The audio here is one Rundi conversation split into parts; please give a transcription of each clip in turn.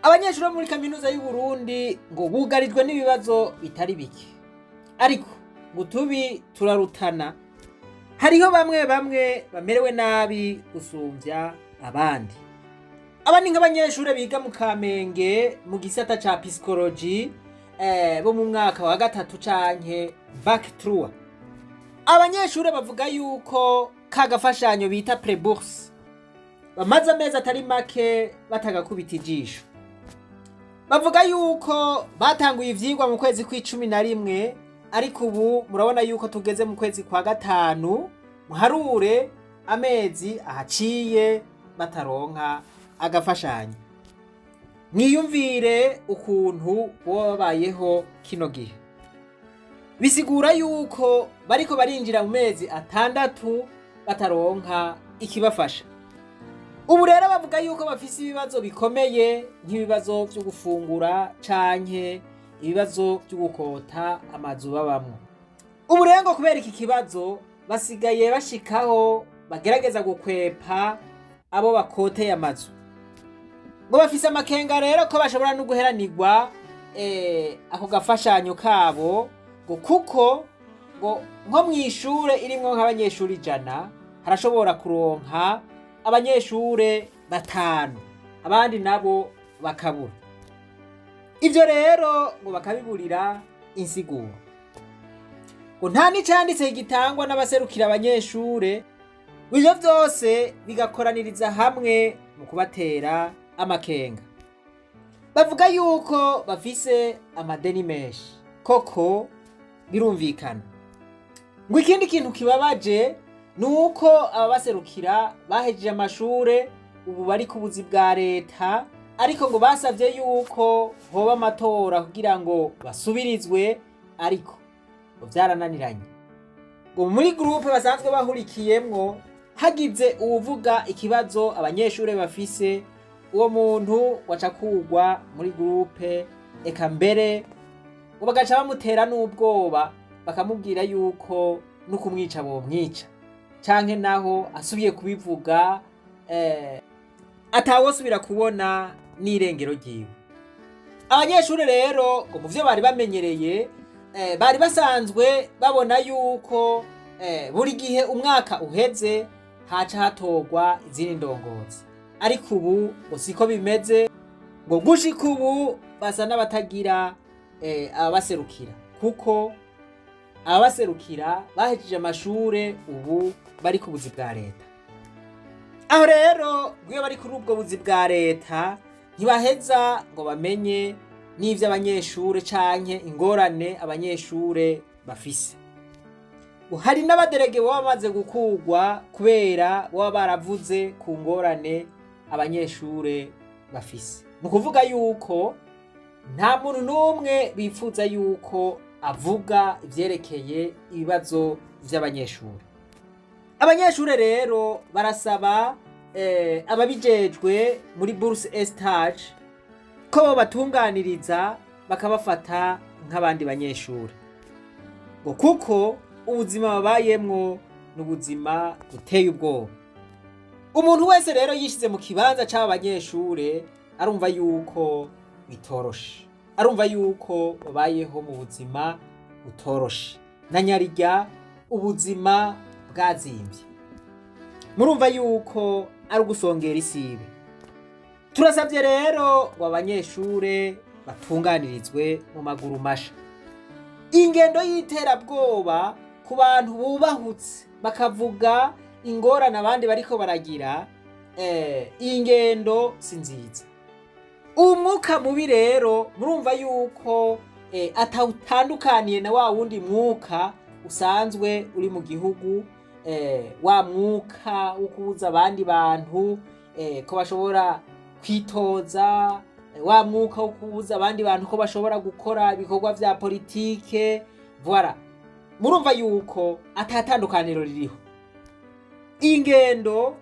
Abanyeshuri bo muri Kaminuza y'u Burundi ngo bugarijwe n'ibibazo bitari bike, ariko ngo utubi turarutana. Hariho bamwe bamwe bamerewe nabi gusumvya abandi. Aba ni nk'abanyeshuri biga mu Kamenge mu gisata ca psychologie, bo mu mwaka wa gatatu canke bac trois. Abanyeshuri bavuga yuko ka gafashanyo bita prêt-bourse bamaze amezi atari make batagakubita ijisho. Bavuga yuko batanguye ivyigwa mu kwezi kw'11, ariko ubu murabona yuko tugeze mu kwezi kwa gatanu. Muharure amezi ahaciye bataronka agafashanyo. Mwiyumvire ukuntu boba babayeho kino gihe. Bisigura yuko bariko barinjira mu mezi 6 bataronka ikibafasha. Ubu rero bavuga yuko bafise ibibazo bikomeye, nk'ibibazo vyo gufungura canke ibibazo vyo gukota amazu babamwo. Ubu rero ngo kubera iki kibazo basigaye bashikaho bagerageza gukwepa abo bakoteye amazu. Ngo bafise amakenga rero ko bashobora no guheranirwa ako gafashanyo kabo, ngo kuko ngo nko mw'ishure irimwo nk'abanyeshuri 100 harashobora kuronka abanyeshure batanu, abandi nabo bakabura. Ivyo rero ngo bakabiburira insiguro. Ngo nta n'icanditse gitangwa n'abaserukira abanyeshure. Ivyo vyose bigakoraniriza hamwe mu kubatera amakenga. Bavuga yuko bafise amadeni menshi, koko birumvikana. Ngo ikindi kintu kibabaje ni uko ababaserukira bahejeje amashure, ubu bari ku buzi bwa leta, ariko ngo basavye yuko hoba amatora kugira ngo basubirizwe, ariko ngo vyarananiranye. Ngo muri groupe basanzwe bahurikiyemwo, hagize uwuvuga ikibazo abanyeshure bafise, uwo muntu waca kugwa muri groupe. Eka mbere ngo bagaca bamutera n'ubwoba, bakamubwira yuko no kumwica bomwica, canke naho asubiye kubivuga atawosubira kubona n'irengero ryiwe. Abanyeshuri rero ngo mu vyo bari bamenyereye, bari basanzwe babona yuko buri gihe umwaka uheze haca hatorwa izindi ndongozi, ariko ubu ngo siko bimeze. Ngo gushika ubu basa n'abatagira ababaserukira, kuko ababaserukira bahejeje amashure, ubu bari ku buzi bwa leta. Aho rero iyo bari kuri ubwo buzi bwa leta, ntibaheza ngo bamenye n'ivyo abanyeshure canke ingorane abanyeshure bafise. Hari n'aba délégués baba bamaze gukurwa kubera baba baravuze ku ngorane abanyeshure bafise. Ni ukuvuga yuko nta muntu n'umwe bifuza yuko avuga ivyerekeye ibibazo vy'abanyeshure. Abanyeshure rero barasaba ababijejwe muri bourse et stage ko bobatunganiriza, bakabafata nk'abandi banyeshure, ngo kuko ubuzima babayemwo ni ubuzima buteye ubwoba. Umuntu wese rero yishize mu kibanza c'aba banyeshure arumva yuko bitoroshe, arumva yuko babayeho mu buzima butoroshe, na nyarirya ubuzima bwazimvye. Murumva yuko ari ugusongera isibe. Turasabye rero ngo abanyeshure batunganirizwe mu maguru masha. Ingendo y'iterabwoba ku bantu bubahutse bakavuga ingorane abandi bariko baragira, iyi ngendo si nziza. Umwuka mubi rero murumva yuko atawutandukaniye na wa wundi mwuka usanzwe uri mu gihugu, wa mwuka wo kubuza abandi bantu ko bashobora kwitoza, wa mwuka wo kubuza abandi bantu ko bashobora gukora ibikorwa vya politike. Voilà, murumva yuko atatandukaniro ririho. Iyi ngendo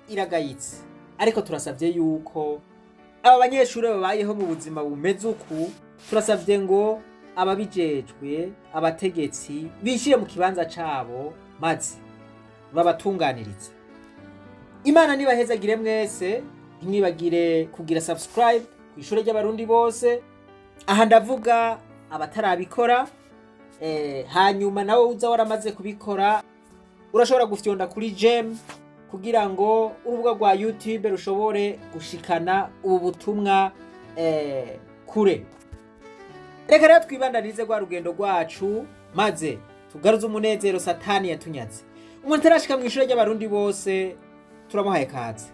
iragayitse, ariko turasabye yuko aba banyeshuri babayeho mu buzima bumeze uku, turasabye ngo ababijejwe, abategetsi, bishire mu kibanza cabo maze babatunganirize. Imana nibahezagire mwese. Ntimwibagire kugira subscribe kugira ku ishuri ry'Abarundi bose. Aha ndavuga abatarabikora. Hanyuma nawe uza waramaze kubikora, urashobora gufyonda kuri j'aime kugira ngo urubuga rwa YouTube rushobore gushikana ubu butumwa kure. Reka rero twibandanize rwa rugendo rwacu, maze tugaruze umunezero Satani yatunyaze. Umuntu atarashika mu ishuri ry'Abarundi bose, turamuhaye kaze.